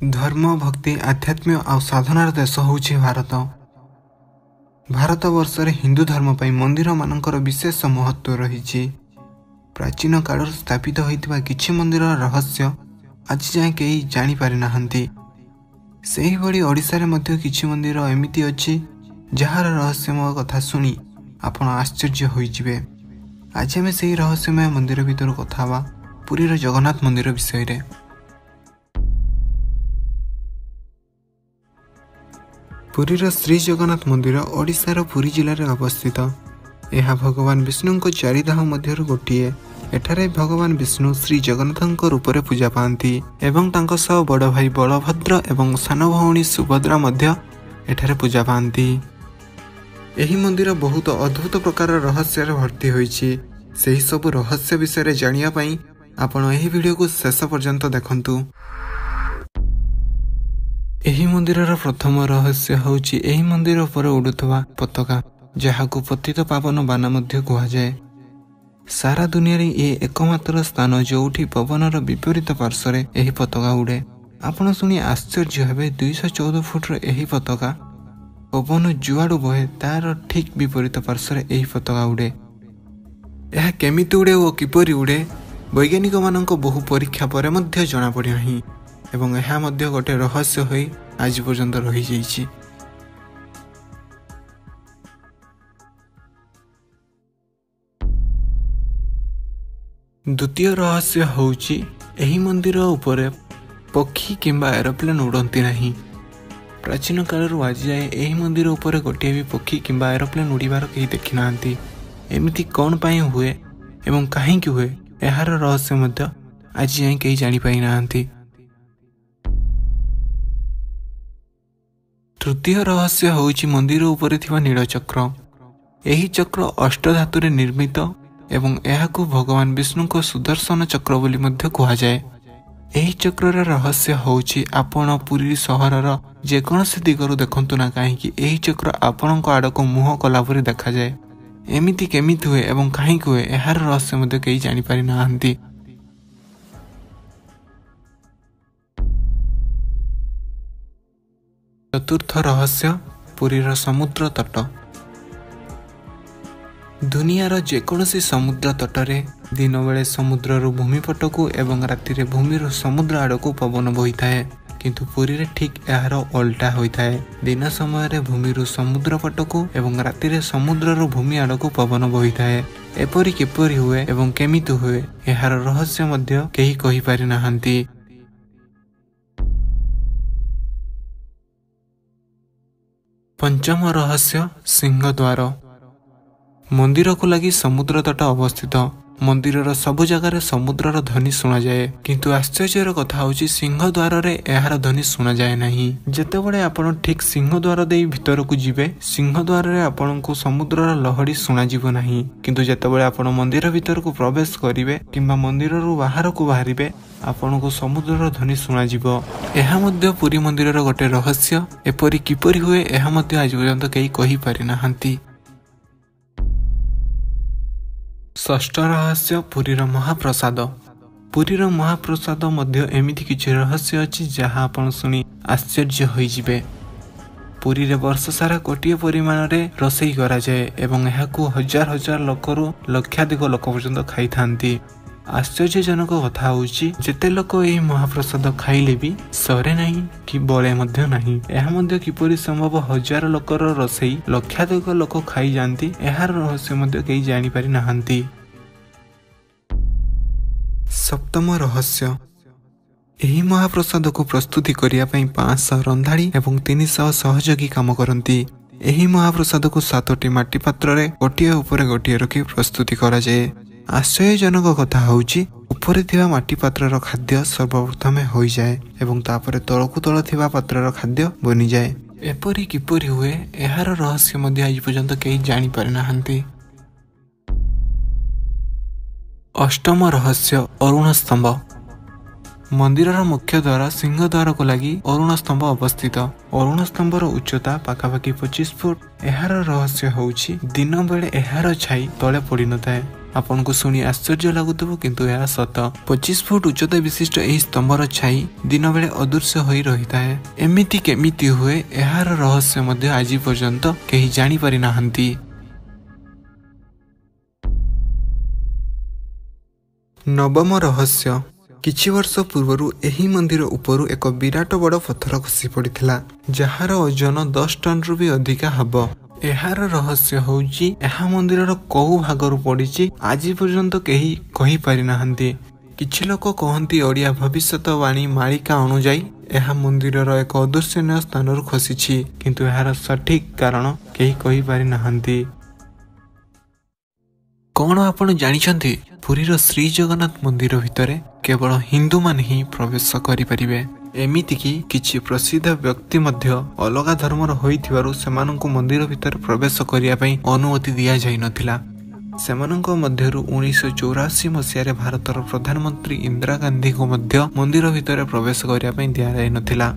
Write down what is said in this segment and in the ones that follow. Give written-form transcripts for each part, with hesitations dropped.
ଧର୍ମ, ଭକ୍ତି, ଆଧ୍ୟାତ୍ମ୍ୟ ଆଉ ସାଧନାର ଦେଶ ହେଉଛି ଭାରତ। ଭାରତବର୍ଷରେ ହିନ୍ଦୁ ଧର୍ମ ପାଇଁ ମନ୍ଦିରମାନଙ୍କର ବିଶେଷ ମହତ୍ତ୍ୱ ରହିଛି। ପ୍ରାଚୀନ କାଳରୁ ସ୍ଥାପିତ ହୋଇଥିବା କିଛି ମନ୍ଦିରର ରହସ୍ୟ ଆଜି ଯାଏଁ କେହି ଜାଣିପାରିନାହାନ୍ତି। ସେହିଭଳି ଓଡ଼ିଶାରେ ମଧ୍ୟ କିଛି ମନ୍ଦିର ଏମିତି ଅଛି, ଯାହାର ରହସ୍ୟମୟ କଥା ଶୁଣି ଆପଣ ଆଶ୍ଚର୍ଯ୍ୟ ହୋଇଯିବେ। ଆଜି ଆମେ ସେହି ରହସ୍ୟମୟ ମନ୍ଦିର ଭିତରୁ କଥା ହେବା ପୁରୀର ଜଗନ୍ନାଥ ମନ୍ଦିର ବିଷୟରେ। ପୁରୀର ଶ୍ରୀ ଜଗନ୍ନାଥ ମନ୍ଦିର ଓଡ଼ିଶାର ପୁରୀ ଜିଲ୍ଲାରେ ଅବସ୍ଥିତ। ଏହା ଭଗବାନ ବିଷ୍ଣୁଙ୍କ ଚାରିଧାମ ମଧ୍ୟରୁ ଗୋଟିଏ। ଏଠାରେ ଭଗବାନ ବିଷ୍ଣୁ ଶ୍ରୀ ଜଗନ୍ନାଥଙ୍କ ରୂପରେ ପୂଜା ପାଆନ୍ତି ଏବଂ ତାଙ୍କ ସହ ବଡ଼ ଭାଇ ବଳଭଦ୍ର ଏବଂ ସାନ ଭଉଣୀ ସୁଭଦ୍ରା ମଧ୍ୟ ଏଠାରେ ପୂଜା ପାଆନ୍ତି। ଏହି ମନ୍ଦିର ବହୁତ ଅଦ୍ଭୁତ ପ୍ରକାରର ରହସ୍ୟରେ ଭର୍ତ୍ତି ହୋଇଛି। ସେହି ସବୁ ରହସ୍ୟ ବିଷୟରେ ଜାଣିବା ପାଇଁ ଆପଣ ଏହି ଭିଡ଼ିଓକୁ ଶେଷ ପର୍ଯ୍ୟନ୍ତ ଦେଖନ୍ତୁ। ଏହି ମନ୍ଦିରର ପ୍ରଥମ ରହସ୍ୟ ହେଉଛି ଏହି ମନ୍ଦିର ଉପରେ ଉଡ଼ୁଥିବା ପତାକା, ଯାହାକୁ ପତିତ ପାବନ ବାନା ମଧ୍ୟ କୁହାଯାଏ। ସାରା ଦୁନିଆରେ ଇଏ ଏକମାତ୍ର ସ୍ଥାନ ଯେଉଁଠି ପବନର ବିପରୀତ ପାର୍ଶ୍ୱରେ ଏହି ପତାକା ଉଡ଼େ। ଆପଣ ଶୁଣି ଆଶ୍ଚର୍ଯ୍ୟ ହେବେ, 214 ଫୁଟର ଏହି ପତାକା ପବନ ଯୁଆଡ଼ୁ ବହେ ତାର ଠିକ୍ ବିପରୀତ ପାର୍ଶ୍ୱରେ ଏହି ପତାକା ଉଡ଼େ। ଏହା କେମିତି ଉଡ଼େ ଓ କିପରି ଉଡ଼େ, ବୈଜ୍ଞାନିକମାନଙ୍କ ବହୁ ପରୀକ୍ଷା ପରେ ମଧ୍ୟ ଜଣାପଡ଼ିନାହିଁ ଏବଂ ଏହା ମଧ୍ୟ ଗୋଟେ ରହସ୍ୟ ହୋଇ ଆଜି ପର୍ଯ୍ୟନ୍ତ ରହିଯାଇଛି। ଦ୍ୱିତୀୟ ରହସ୍ୟ ହେଉଛି ଏହି ମନ୍ଦିର ଉପରେ ପକ୍ଷୀ କିମ୍ବା ଏରୋପ୍ଲେନ୍ ଉଡ଼ନ୍ତି ନାହିଁ। ପ୍ରାଚୀନ କାଳରୁ ଆଜି ଯାଏ ଏହି ମନ୍ଦିର ଉପରେ ଗୋଟିଏ ବି ପକ୍ଷୀ କିମ୍ବା ଏରୋପ୍ଲେନ୍ ଉଡ଼ିବାର କେହି ଦେଖିନାହାନ୍ତି। ଏମିତି କ'ଣ ପାଇଁ ହୁଏ ଏବଂ କାହିଁକି ହୁଏ, ଏହାର ରହସ୍ୟ ମଧ୍ୟ ଆଜି ଯାଏଁ କେହି ଜାଣିପାରିନାହାନ୍ତି। ତୃତୀୟ ରହସ୍ୟ ହେଉଛି ମନ୍ଦିର ଉପରେ ଥିବା ନୀଳଚକ୍ର। ଏହି ଚକ୍ର ଅଷ୍ଟଧାତୁରେ ନିର୍ମିତ ଏବଂ ଏହାକୁ ଭଗବାନ ବିଷ୍ଣୁଙ୍କ ସୁଦର୍ଶନ ଚକ୍ର ବୋଲି ମଧ୍ୟ କୁହାଯାଏ। ଏହି ଚକ୍ରର ରହସ୍ୟ ହେଉଛି ଆପଣ ପୁରୀ ସହରର ଯେକୌଣସି ଦିଗରୁ ଦେଖନ୍ତୁ ନା କାହିଁକି, ଏହି ଚକ୍ର ଆପଣଙ୍କ ଆଡ଼କୁ ମୁହଁ କଲା ପରି ଦେଖାଯାଏ। ଏମିତି କେମିତି ହୁଏ ଏବଂ କାହିଁକି ହୁଏ, ଏହାର ରହସ୍ୟ ମଧ୍ୟ କେହି ଜାଣିପାରି ନାହାନ୍ତି। ଚତୁର୍ଥ ରହସ୍ୟ ପୁରୀର ସମୁଦ୍ର ତଟ। ଦୁନିଆର ଯେକୌଣସି ସମୁଦ୍ର ତଟରେ ଦିନବେଳେ ସମୁଦ୍ରରୁ ଭୂମି ପଟକୁ ଏବଂ ରାତିରେ ଭୂମିରୁ ସମୁଦ୍ର ଆଡ଼କୁ ପବନ ବହିଥାଏ, କିନ୍ତୁ ପୁରୀରେ ଠିକ୍ ଏହାର ଓଲଟା ହୋଇଥାଏ। ଦିନ ସମୟରେ ଭୂମିରୁ ସମୁଦ୍ର ପଟକୁ ଏବଂ ରାତିରେ ସମୁଦ୍ରରୁ ଭୂମି ଆଡ଼କୁ ପବନ ବହିଥାଏ। ଏପରି କିପରି ହୁଏ ଏବଂ କେମିତି ହୁଏ, ଏହାର ରହସ୍ୟ ମଧ୍ୟ କେହି କହିପାରି ନାହାନ୍ତି। ପଞ୍ଚମ ରହସ୍ୟ ସିଂହଦ୍ୱାର। ମନ୍ଦିରକୁ ଲାଗି ସମୁଦ୍ର ତଟ ଅବସ୍ଥିତ। ମନ୍ଦିରର ସବୁ ଜାଗାରେ ସମୁଦ୍ରର ଧ୍ୱନି ଶୁଣାଯାଏ, କିନ୍ତୁ ଆଶ୍ଚର୍ଯ୍ୟର କଥା ହେଉଛି ସିଂହଦ୍ୱାରରେ ଏହାର ଧ୍ୱନି ଶୁଣାଯାଏ ନାହିଁ। ଯେତେବେଳେ ଆପଣ ଠିକ୍ ସିଂହଦ୍ୱାର ଦେଇ ଭିତରକୁ ଯିବେ, ସିଂହଦ୍ୱାରରେ ଆପଣଙ୍କୁ ସମୁଦ୍ରର ଲହଡ଼ି ଶୁଣାଯିବ ନାହିଁ, କିନ୍ତୁ ଯେତେବେଳେ ଆପଣ ମନ୍ଦିର ଭିତରକୁ ପ୍ରବେଶ କରିବେ କିମ୍ବା ମନ୍ଦିରରୁ ବାହାରକୁ ବାହାରିବେ, ଆପଣଙ୍କୁ ସମୁଦ୍ରର ଧ୍ୱନି ଶୁଣାଯିବ। ଏହା ମଧ୍ୟ ପୁରୀ ମନ୍ଦିରର ଗୋଟେ ରହସ୍ୟ। ଏପରି କିପରି ହୁଏ, ଏହା ମଧ୍ୟ ଆଜି ପର୍ଯ୍ୟନ୍ତ କେହି କହିପାରି ନାହାନ୍ତି। ଷଷ୍ଠ ରହସ୍ୟ ପୁରୀର ମହାପ୍ରସାଦ। ପୁରୀର ମହାପ୍ରସାଦ ମଧ୍ୟ ଏମିତି କିଛି ରହସ୍ୟ ଅଛି ଯାହା ଆପଣ ଶୁଣି ଆଶ୍ଚର୍ଯ୍ୟ ହୋଇଯିବେ। ପୁରୀରେ ବର୍ଷ ସାରା ଗୋଟିଏ ପରିମାଣରେ ରୋଷେଇ କରାଯାଏ ଏବଂ ଏହାକୁ ହଜାର ହଜାର ଲୋକରୁ ଲକ୍ଷାଧିକ ଲୋକ ପର୍ଯ୍ୟନ୍ତ ଖାଇଥାନ୍ତି। ଆଶ୍ଚର୍ଯ୍ୟଜନକ କଥା ହେଉଛି ଯେତେ ଲୋକ ଏହି ମହାପ୍ରସାଦ ଖାଇଲେ ବି ସରେ ନାହିଁ କି ବଳେ ମଧ୍ୟ ନାହିଁ। ଏହା ମଧ୍ୟ କିପରି ସମ୍ଭବ? ହଜାର ଲୋକର ରୋଷେଇ ଲକ୍ଷାଧିକ ଲୋକ ଖାଇଯାଆନ୍ତି, ଏହାର ରହସ୍ୟ ମଧ୍ୟ କେହି ଜାଣିପାରି ନାହାନ୍ତି। ସପ୍ତମ ରହସ୍ୟ, ଏହି ମହାପ୍ରସାଦକୁ ପ୍ରସ୍ତୁତି କରିବା ପାଇଁ 500 ରନ୍ଧାଳି ଏବଂ 300 ସହଯୋଗୀ କାମ କରନ୍ତି। ଏହି ମହାପ୍ରସାଦକୁ 7ଟି ମାଟି ପାତ୍ରରେ ଗୋଟିଏ ଉପରେ ଗୋଟିଏ ରଖି ପ୍ରସ୍ତୁତି କରାଯାଏ। ଆଶ୍ଚର୍ଯ୍ୟଜନକ କଥା ହେଉଛି ଉପରେ ଥିବା ମାଟି ପାତ୍ରର ଖାଦ୍ୟ ସର୍ବପ୍ରଥମେ ହୋଇଯାଏ ଏବଂ ତାପରେ ତଳକୁ ତଳ ଥିବା ପାତ୍ରର ଖାଦ୍ୟ ବନିଯାଏ। ଏପରି କିପରି ହୁଏ, ଏହାର ରହସ୍ୟ ମଧ୍ୟ ଆଜି ପର୍ଯ୍ୟନ୍ତ କେହି ଜାଣିପାରି ନାହାନ୍ତି। ଅଷ୍ଟମ ରହସ୍ୟ ଅରୁଣ ସ୍ତମ୍ଭ। ମନ୍ଦିରର ମୁଖ୍ୟ ଦ୍ୱାର ସିଂହଦ୍ୱାରକୁ ଲାଗି ଅରୁଣ ସ୍ତମ୍ଭ ଅବସ୍ଥିତ। ଅରୁଣ ସ୍ତମ୍ଭର ଉଚ୍ଚତା ପାଖାପାଖି 25 ଫୁଟ। ଏହାର ରହସ୍ୟ ହେଉଛି ଦିନବେଳେ ଏହାର ଛାଇ ତଳେ ପଡ଼ିନଥାଏ। ଆପଣଙ୍କୁ ଶୁଣି ଆଶ୍ଚର୍ଯ୍ୟ ଲାଗୁଥିବ, କିନ୍ତୁ ଏହା ସତ। 25 ଫୁଟ ଉଚ୍ଚତା ବିଶିଷ୍ଟ ଏହି ସ୍ତମ୍ଭର ଛାଇ ଦିନବେଳେ ଅଦୃଶ୍ୟ ହୋଇ ରହିଥାଏ। ଏମିତି କେମିତି ହୁଏ, ଏହାର ରହସ୍ୟ ମଧ୍ୟ ଆଜି ପର୍ଯ୍ୟନ୍ତ କେହି ଜାଣିପାରି ନାହାନ୍ତି। ନବମ ରହସ୍ୟ, କିଛି ବର୍ଷ ପୂର୍ବରୁ ଏହି ମନ୍ଦିର ଉପରୁ ଏକ ବିରାଟ ବଡ଼ ପଥର ଖସି ପଡ଼ିଥିଲା, ଯାହାର ଓଜନ 10 ଟନ୍ରୁ ବି ଅଧିକା ହେବ। ଏହାର ରହସ୍ୟ ହେଉଛି ଏହା ମନ୍ଦିରର କୋଉ ଭାଗରୁ ପଡ଼ିଛି ଆଜି ପର୍ଯ୍ୟନ୍ତ କେହି କହିପାରିନାହାନ୍ତି। କିଛି ଲୋକ କହନ୍ତି ଓଡ଼ିଆ ଭବିଷ୍ୟତବାଣୀ ମାଳିକା ଅନୁଯାୟୀ ଏହା ମନ୍ଦିରର ଏକ ଅଦର୍ଶନୀୟ ସ୍ଥାନରୁ ଖସିଛି, କିନ୍ତୁ ଏହାର ସଠିକ୍ କାରଣ କେହି କହିପାରିନାହାନ୍ତି। କ'ଣ ଆପଣ ଜାଣିଛନ୍ତି, ପୁରୀର ଶ୍ରୀ ଜଗନ୍ନାଥ ମନ୍ଦିର ଭିତରେ କେବଳ ହିନ୍ଦୁମାନେ ହିଁ ପ୍ରବେଶ କରିପାରିବେ। ଏମିତିକି କିଛି ପ୍ରସିଦ୍ଧ ବ୍ୟକ୍ତି ମଧ୍ୟ ଅଲଗା ଧର୍ମର ହୋଇଥିବାରୁ ସେମାନଙ୍କୁ ମନ୍ଦିର ଭିତରେ ପ୍ରବେଶ କରିବା ପାଇଁ ଅନୁମତି ଦିଆଯାଇନଥିଲା। ସେମାନଙ୍କ ମଧ୍ୟରୁ 1984 ମସିହାରେ ଭାରତର ପ୍ରଧାନମନ୍ତ୍ରୀ ଇନ୍ଦିରା ଗାନ୍ଧୀଙ୍କୁ ମଧ୍ୟ ମନ୍ଦିର ଭିତରେ ପ୍ରବେଶ କରିବା ପାଇଁ ଦିଆଯାଇନଥିଲା।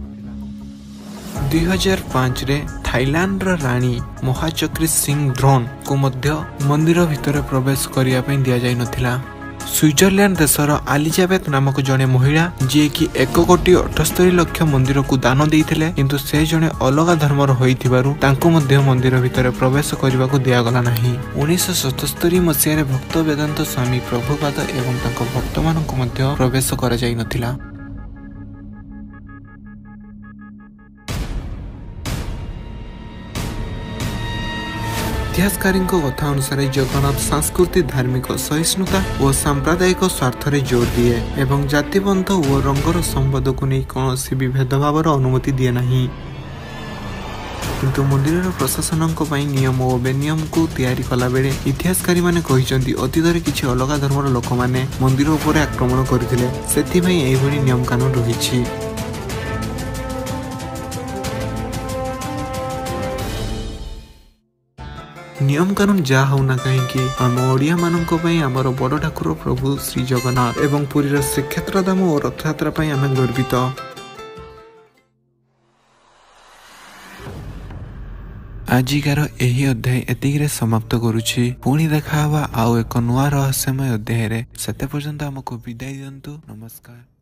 2005ରେ ଥାଇଲାଣ୍ଡର ରାଣୀ ମହାଚକ୍ରୀ ସିଂ ଧ୍ରୋନ୍ଙ୍କୁ ମଧ୍ୟ ମନ୍ଦିର ଭିତରେ ପ୍ରବେଶ କରିବା ପାଇଁ ଦିଆଯାଇନଥିଲା। ସୁଇଜରଲ୍ୟାଣ୍ଡ ଦେଶର ଆଲିଜାବେଥ ନାମକ ଜଣେ ମହିଳା, ଯିଏକି 1 କୋଟି 78 ଲକ୍ଷ ମନ୍ଦିରକୁ ଦାନ ଦେଇଥିଲେ, କିନ୍ତୁ ସେ ଜଣେ ଅଲଗା ଧର୍ମର ହୋଇଥିବାରୁ ତାଙ୍କୁ ମଧ୍ୟ ମନ୍ଦିର ଭିତରେ ପ୍ରବେଶ କରିବାକୁ ଦିଆଗଲା ନାହିଁ। 1977 ମସିହାରେ ଭକ୍ତ ବେଦାନ୍ତ ସ୍ୱାମୀ ପ୍ରଭୁପାଦ ଏବଂ ତାଙ୍କ ଭକ୍ତମାନଙ୍କୁ ମଧ୍ୟ ପ୍ରବେଶ କରାଯାଇନଥିଲା। ଇତିହାସକାରୀଙ୍କ କଥା ଅନୁସାରେ ଜଗନ୍ନାଥ ସଂସ୍କୃତି ଧାର୍ମିକ ସହିଷ୍ଣୁତା ଓ ସାମ୍ପ୍ରଦାୟିକ ସ୍ୱାର୍ଥରେ ଜୋର ଦିଏ ଏବଂ ଜାତିବନ୍ଧ ଓ ରଙ୍ଗର ସମ୍ବନ୍ଧକୁ ନେଇ କୌଣସି ବି ଭେଦଭାବର ଅନୁମତି ଦିଏ ନାହିଁ। କିନ୍ତୁ ମନ୍ଦିରର ପ୍ରଶାସନଙ୍କ ପାଇଁ ନିୟମ ଓ ବେନିୟମକୁ ତିଆରି କଲାବେଳେ ଇତିହାସକାରୀମାନେ କହିଛନ୍ତି ଅତୀତରେ କିଛି ଅଲଗା ଧର୍ମର ଲୋକମାନେ ମନ୍ଦିର ଉପରେ ଆକ୍ରମଣ କରିଥିଲେ, ସେଥିପାଇଁ ଏହିଭଳି ନିୟମକାନୁନ ରହିଛି। ନିୟମ କାନୁନ ଯାହା ହଉନା କାହିଁକି, ଆମ ଓଡ଼ିଆମାନଙ୍କ ପାଇଁ ଆମର ବଡ଼ ଠାକୁର ପ୍ରଭୁ ଶ୍ରୀ ଜଗନ୍ନାଥ ଏବଂ ପୁରୀର ଶ୍ରୀକ୍ଷେତ୍ର ଧାମ ଓ ରଥଯାତ୍ରା ପାଇଁ ଆମେ ଗର୍ବିତ। ଆଜିକାର ଏହି ଅଧ୍ୟାୟ ଏତିକିରେ ସମାପ୍ତ କରୁଛି। ପୁଣି ଦେଖାହେବା ଆଉ ଏକ ନୂଆ ରହସ୍ୟମୟ ଅଧ୍ୟାୟରେ। ସେତେ ପର୍ଯ୍ୟନ୍ତ ଆମକୁ ବିଦାୟ ଦିଅନ୍ତୁ। ନମସ୍କାର।